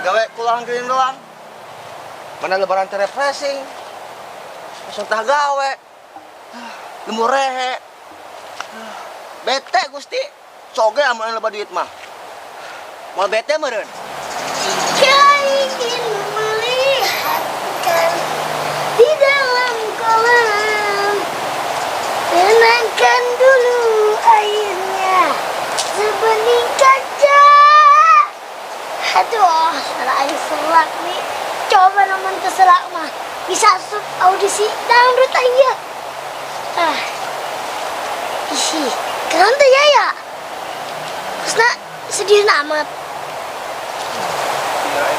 Gawe kulang keliling doang. Mana lebaran teh refreshing. Langsung tah gawe. Lembur rehe. Bete Gusti. Soge amun loba duit mah. Moal bete meureun. Jika ingin melihat ikan di dalam kolam, tenangkan dulu airnya sebening kaca. Aduh, suara aing serak nih. Coba namun terserak mah bisa asup audisi dangdut aing ya. Ah, isi, keren tuh ya ya. Terusna sedih amat. Woi,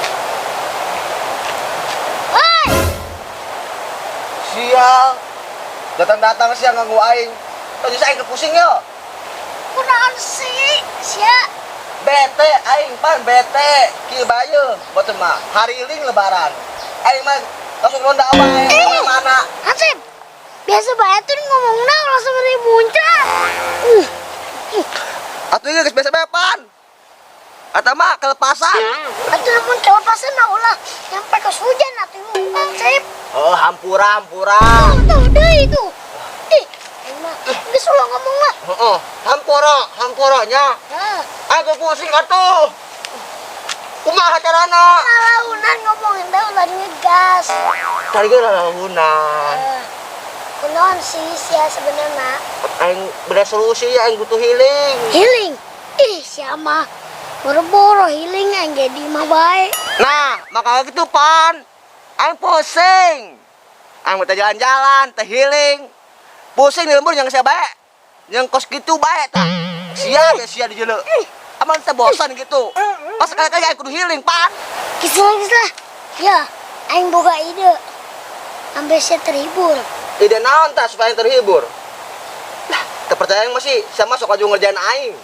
Sial. Datang-datang siang ganggu aing. Tadi aing kepusing yo. Kunaon sih, sia? Bete aing pan bete. Kieu bae boten mah hariling lebaran. Aing mah langsung ronda bae Eh. mana. Hansip, biasa banget tuh ngomongnya langsung dari muncrat. Atuh ieu geus biasa bae pan. Atau mah kelepasan. Atuh lamun kelepasan mah ulah nyampe ke hujan atuh Hansip. Oh, hampura hampura. Tuh, tuh, deui itu. Ih, aing mah geus ulah ngomong lah. Heeh, hampura, hampuranya. Hah, Aku pusing atuh. Kumaha carana? lalaunan ngomongin teh ulah ngegas. Tadi ge lalaunan. Eh, kunaon sih sia sebenarnya? Aing beda solusi ya aing butuh healing. Healing. Ih, sia mah boro-boro healing aing ge di imah bae. Nah, makanya gitu pan. Aing pusing. Aing mau jalan-jalan, teh healing. Pusing di lembur yang sia bae. Yang kos gitu bae tah. Sia ya sia di jelo. Aman teh bosan gitu. Pas sekali-kali aing kudu healing, pan. Kisah kisah. Ya, aing boga ide. Ambil saya terhibur. Ide naon tah supaya aing terhibur? Lah, terpercaya masih sama sok aju ngerjain aing.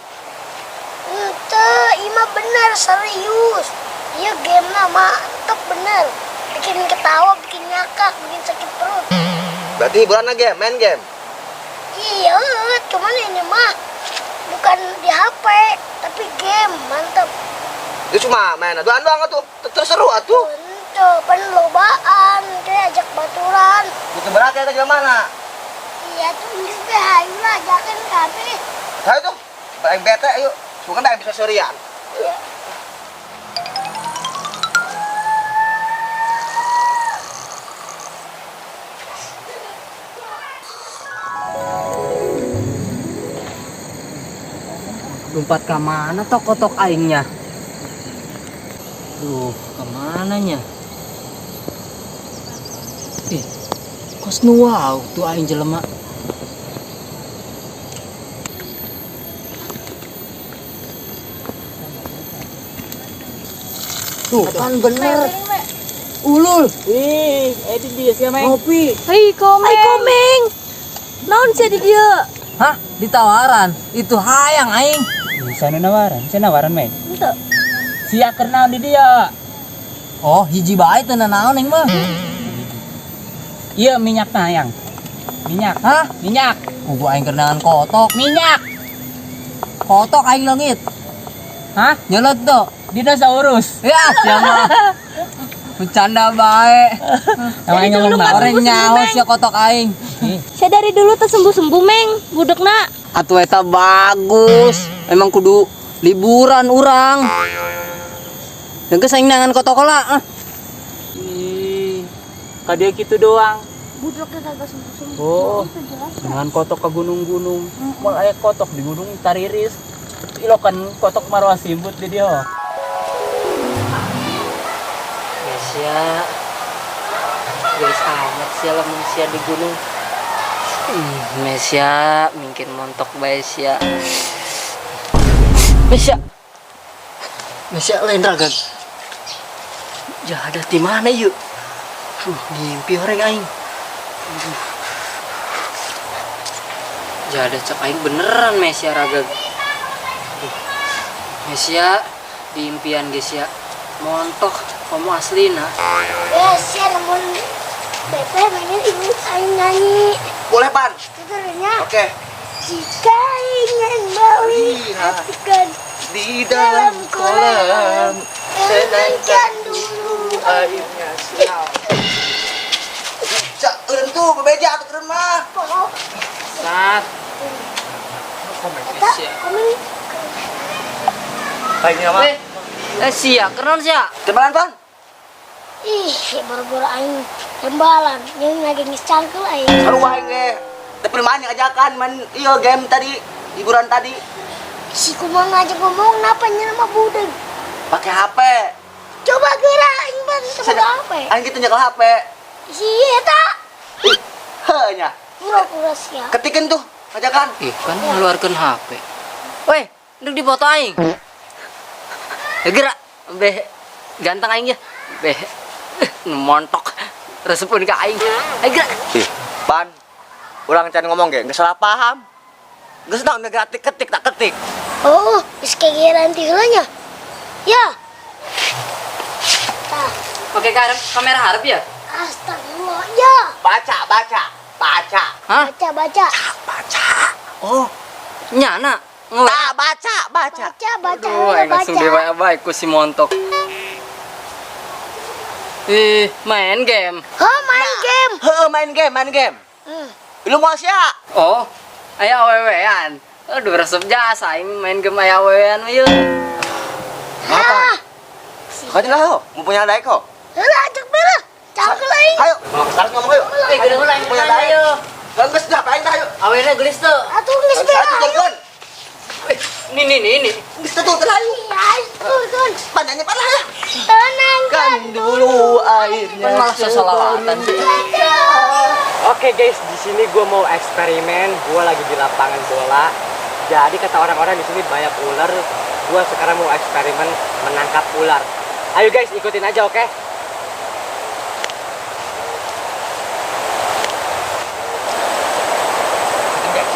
Ente, ima bener serius. Iya game na mantep bener. Bikin ketawa, bikin ngakak, bikin sakit perut. Berarti hiburan game, main game. Iya, cuman ini mah bukan di HP, tapi game mantep. Itu cuma main aduan doang atuh. Terus seru atuh. Ente, pan lobaan, kayak ajak baturan. Itu berat ya ke mana? Iya tuh geus teh hayu lah ajakan kami. Ayo tuh, aing bete ayo. Suka aing bisa serian. Iya. Lompat ke mana tok kotok aingnya? Duh, kemananya? Ih, kos nu wow tuh aing jelema. Tuh, kan bener. Ulul. Ih, di dia sih, Meng. Ngopi. Hei komeng. Hai komeng. Naon sih di dia? Hah? Ditawaran? Itu hayang aing. Bisa nawaran, bisa nawaran, Meng. Henteu. Sia keur naon di dia? Oh, hiji bae teu nanaon aing mah. Iya, minyak nah, yang. Minyak. Hah? Minyak. Kugu aing keur nangan kotok. Minyak. Kotok aing leungit. Hah? Nyelot tuh. Dinosaurus. Ya, siapa? Bercanda bae. Emang aing ngomong naon? Orang nyaho sia kotok aing. Saya dari dulu tuh sembuh-sembuh meng, budekna. Atuh eta bagus. Emang kudu liburan urang. Geus aing nangan kotok lah. Ah. Ih, ka dia gitu doang. Budeknya kagak sembuh-sembuh. Oh, dengan kotok ke gunung-gunung. Mal aya kotok di gunung tariris. Ilokan kotok marwah simbut di dia. Mesia, geus amat sia lamun sia di gunung. Ih, Mesia, mungkin montok bae sia. Mesia. Mesia lain raga. Jadah di mana yuk? Ngimpi orang aing. Jadah cek aing beneran Mesia raga. Mesia di impian guys ya. Montok kamu asli nah. Ya, sia namun bete pengen ibu aing nyanyi. Boleh, Pan. Tuturnya. Oke. Jika ingin melihat ikan Di dalam kolam, Tenangkan dulu. Airnya sial. Sa, eureun tuh bebeja atuh eureun mah. Oh, Sat. eta komen. Kayaknya mah. Eh, eh sia, kenaon sia? Tembalan, Pan. Ih, boro-boro aing tembalan. Yang lagi geus cangkel aing. Sarua aing ge. Tapi main ajakan main iya game tadi, hiburan tadi Si kumaha ngajak ngomong napa nya mah budeg. Pakai HP. Coba gerak aing mah teu boga HP. Aing kitu nyekel HP. Si eta Ih, heuh nya. pura-pura sia. Ketikin tuh ajakan. Ih, kan ngeluarkeun HP. Weh, nduk dipoto aing. Eh, gerak, beh ganteng aing ya. Beh montok. Resepun ka aing. Ayo gerak. Ih, Pan. Urang can ngomong ge, geus salah paham. Geus naon geus ketik tak ketik. Oh, geus kegeran ti heula nya. Ya. Tah, Pakai kamera harap ya? Astagfirullah. Ya. Baca, baca, baca. Hah? Baca, baca. Baca. Oh, Nyana. Ngewe. tak baca, baca. Baca, baca, Aduh, heula, aing langsung baca. dewa bae ku si montok. Ih, main game. Hah, main game. Heeh, main game, main game. Lu mau sia? Oh, aya awewean. Aduh, resep jasa aing main game aya awewean mah yeuh. Apa? Ah. Kau lah ho, mau punya daek ho. Heula ajak bela. Cangkel aing. Ayo, harus ngomong ayo. Eh, geuning heula aing Punya main daek. ayo. Geus dah, aing dah ayo. Awena geulis teu. Atuh geus bela. Satu Ayo. jengkon. Eh, ini ini ini. Geus tuh tuh ayo. Iya, tuh. Pandanya panah ya. Tenangkan Kan dulu airnya. Kan malah sesalawatan sih. Oke guys, di sini gue mau eksperimen. Gue lagi di lapangan bola. Jadi kata orang-orang di sini banyak ular. Gue sekarang mau eksperimen menangkap ular. Ayo guys, ikutin aja, oke? Ikutin, guys.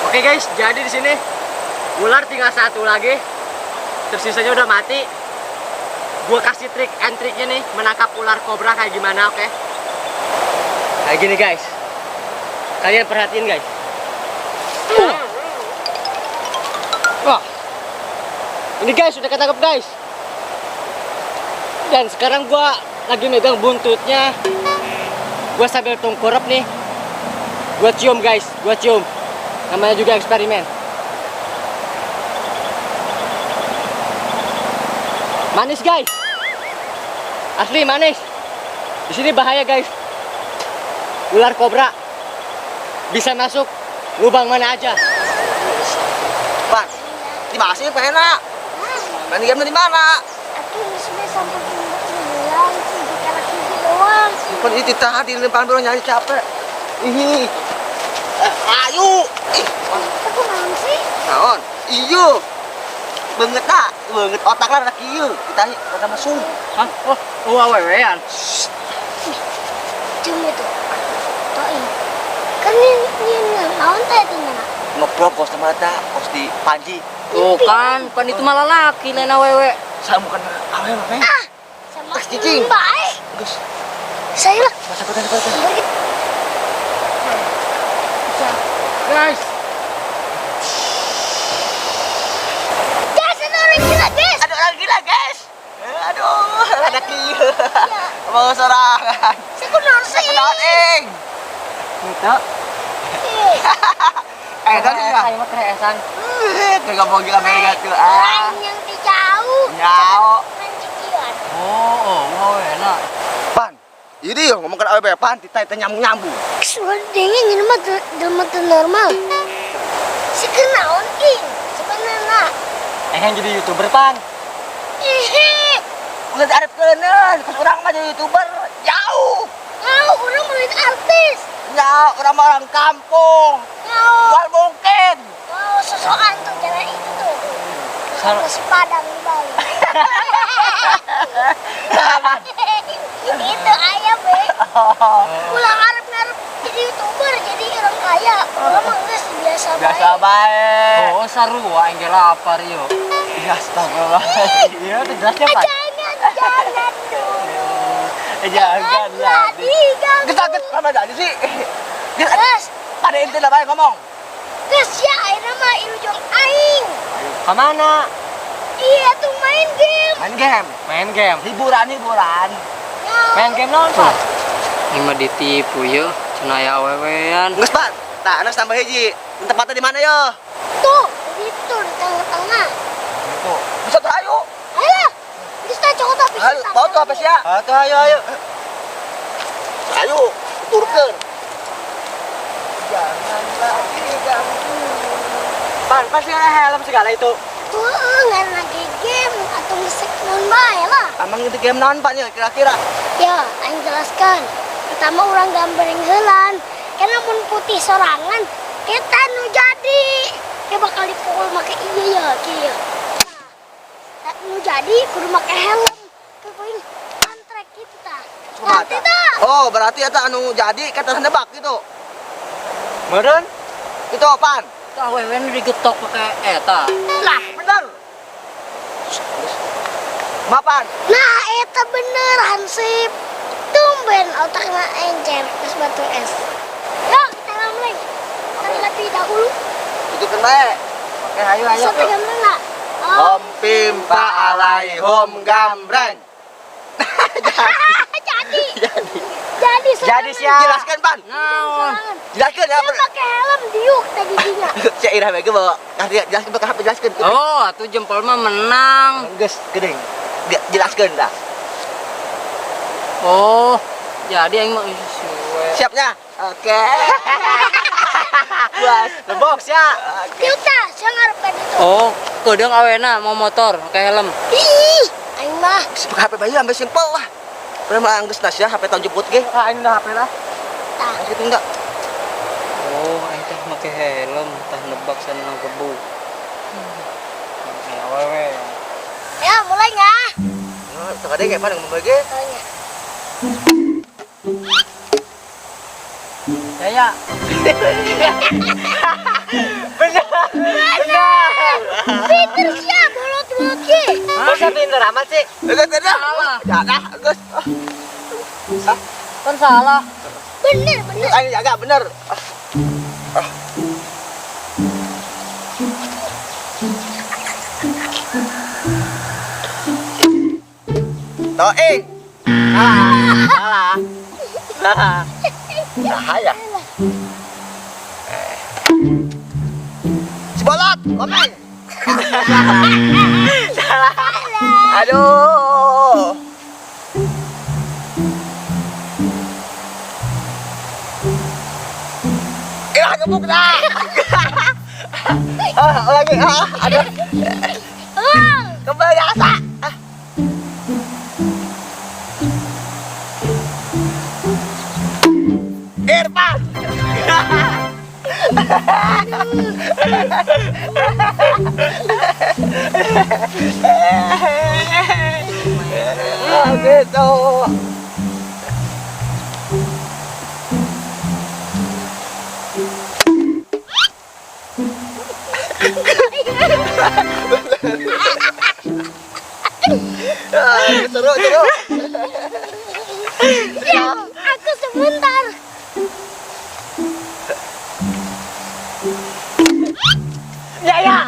Oke guys, jadi di sini ular tinggal satu lagi. Tersisanya udah mati. Gue kasih trik and triknya nih menangkap ular kobra kayak gimana, oke? Kayak gini guys. Kalian perhatiin guys. Wah. Ini guys udah ketangkep guys. Dan sekarang gua lagi megang buntutnya. Gua sambil tengkurap nih. Gua cium guys, gua cium. Namanya juga eksperimen. Manis guys. Asli manis. Di sini bahaya guys. Ular kobra bisa masuk lubang mana aja. Pan, di mana sih pengen Main game di mana? Atuh geus be sampai bulan hiji karena hiji doang. Pan ini titah di lempangan baru nyanyi capek. Ih. Eh, ayo. Ih, Aku naon sih? naon? Iyo. Banget tak? Banget otak lah laki ieu. Kita kita masuk. Hah? Oh, oh awewean. Cium itu. Toin. Kan ini naon teh itu nya? Ngobrol kos sama ta, kos di Panji. Tuh kan, pan itu malah laki lain awewe. Saya bukan awewe, meh. Ah, sama Tas cicing. Baik. Geus, Saya lah. masa kau tadi. Pergi. Guys, Guys, ada orang gila, guys. Ada orang gila, guys. Aduh, ada kieu. Mau sorangan. Saya kunaon sih? Kunaon ing? Gitu. Ih, Eh, tadi ya. Aing mah keresan. Eh, teu ngomong gila Amerika tuh. Ah. Orang yang di jauh. Nyao. Mencikian. Oh, oh, enak. Pan, ini yo ngomong ke awewe pan, tita teh nyambung-nyambung. Suara dingin ini mah jelema teu normal. Si kenaon ing sebenarnya. yang jadi YouTuber pan. Ih, Ulah arep keuneun, kos urang mah jadi YouTuber jauh. ngau urang mau jadi artis. Ya, urang mah orang kampung. Ngau. Moal mungkin. Ngau sosokan tuh jalan itu tuh. Nasi Padang di Bali. Itu ayam be. Ulah ngarep-ngarep jadi YouTuber jadi orang kaya. Urang mah geus biasa bae. Biasa bae. Oh, sarua aing ge lapar yo. Ya astagfirullah. Iya, itu jelasnya pan. Jangan jangan dulu. Jangan Lah lagi. diganggu. Kita kita sama jadi sih. Geus, Pada inti lah bae ngomong. geus ya ayeuna mah ilujong aing. Kemana? Iya tuh main game. Main game. Main game. Hiburan hiburan. Ya. Main game naon, Pak? Ini mah ditipu ya, cenah aya awewean. Geus, Pak. Tah, anak tambah hiji. Tempatnya di mana yo? Tuh, itu di tengah-tengah. Itu. Bisa tuh ayo. Ayo. Kita cokot tapi. Ayo, mau tuh apa sih ya? Atuh ayo ayo. Ayo, turunkan. Jangan lagi ganggu. Pan, pasti ada helm segala itu. Tuh, nggak lagi game atau ngesek non bae lah. Emang itu game naon Pak nya kira-kira? Ya, aing jelaskan. Pertama urang gambarin heulan. Karena mun putih sorangan, kita nu jadi. Dia bakal dipukul make iya ya, kieu. Nah, nu jadi kudu make helm. Kudu kontrek gitu tah. Nanti tah. Oh, berarti eta anu jadi kata nebak gitu. Meureun? Itu apaan? Tah awewean digetok pakai eta. Lah, bener. Mapan. Nah, eta bener hansip. Tumben otakna encer geus batu es. Yo, kita mulai. Terlebih dahulu. Tutupin bae. Oke, ayo ayo. Sampai gambreng nggak? Oh, Om pimpa alaihum gambreng. jadi. Jadi. Jadi siap. Jelaskan, Pan. Naon? Jelaskan ya. Dia pakai helm diuk tadi dinya. Cek Irah bae bawa. Kasih jelaskan pakai HP jelaskan. Oh, atuh jempol mah menang. Geus geuning. Jelaskan dah. Oh, jadi aing mah ih, suwe. Siapnya? Oke. Puas. Lebok ya. Oke. Diuk tah, saya ngarepkan itu. Oh, kedeung awena mau motor pakai helm. Ih, aing mah. Pakai HP bayu sampai simpel lah. Udah mah geus nas ya HP tahun jemput ge. Ah, ini udah HP lah. Tah. Geus gitu enggak? Oh, aing teh make helm tah nebak sana gebu. Aya awewe. Ya, mulai ya. Oh, teu ada ge pan ngomong ge. Tanya. Ya ya. Bener. Bener. Pinter sia, bolot-bolot ge. Masa pinter amat sih? Geus geus dah. Ya dah, geus. Kan salah. Bener, bener. Aing jaga bener. Toing. Salah. Salah. Bahaya. Si bolot, komeng. Salah. Aduh. Ilah gebuk dah. Ah, lagi. Ah, aduh. Oh, Kembali asa. Ah. Irfan. Ah, gitu. Ah, seru, seru. siap. Aku sebentar. Ya ya.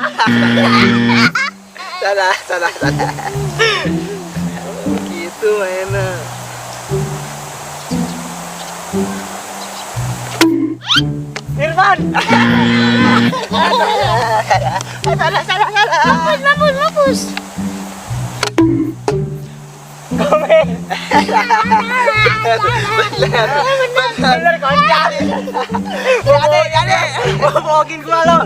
Salah, salah, salah. Gitu mainnya. Irfan. Salah, salah, salah. Mampus, mampus, mampus. Komen. Bener, bener. Bener kocak. Jadi, jadi. Mau bohongin gua lo.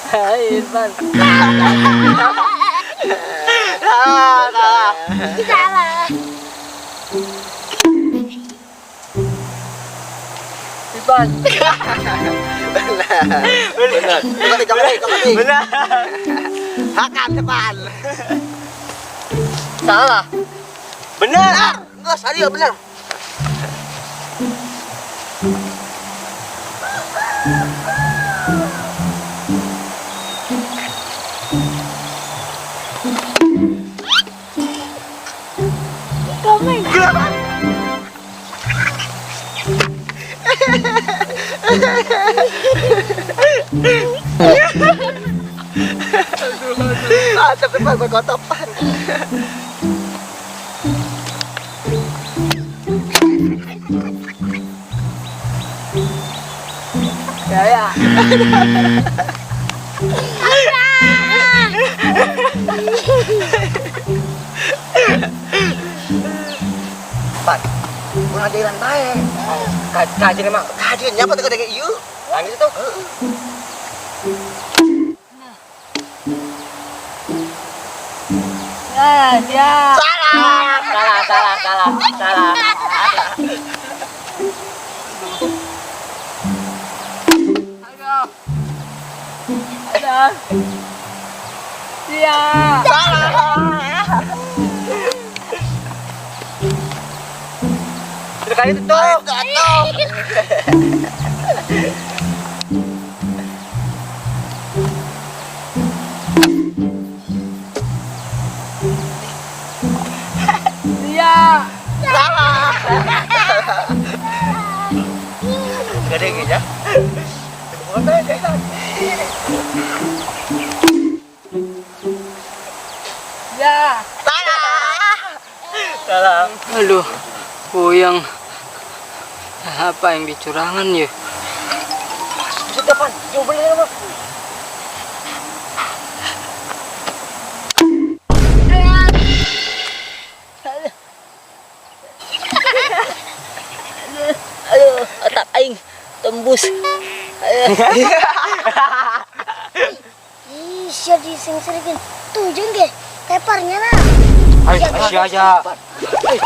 Hai Irfan. Salah, salah. Salah. Irfan. Bener. Bener. Kembali, kembali, kembali. Bener. Hakan depan. Salah. Bener. Enggak, serius bener. Komeng. Ah, tapi pas kotok. Ya ya. Pan, ulah jalan bae. Kajian emang. Kajian nyapa teh gede ieu. Nangis tuh. Ya, ya. Salah. Salah, salah, salah, salah. Aduh. Aduh. Ya. Salah. Kali itu tuh. Atuh. Ya. Salah. Gede gitu ya. Bukan teh, Ya. Salah. Salah. Aduh, puyeng. Apa yang dicurangan ya? Bisa depan. Jauh bener mah. Aduh, otak aing tembus. Ih, sia diseng-serikin. Tuh jeung ge teparnya lah. Ayo, ayo aja. Ayo,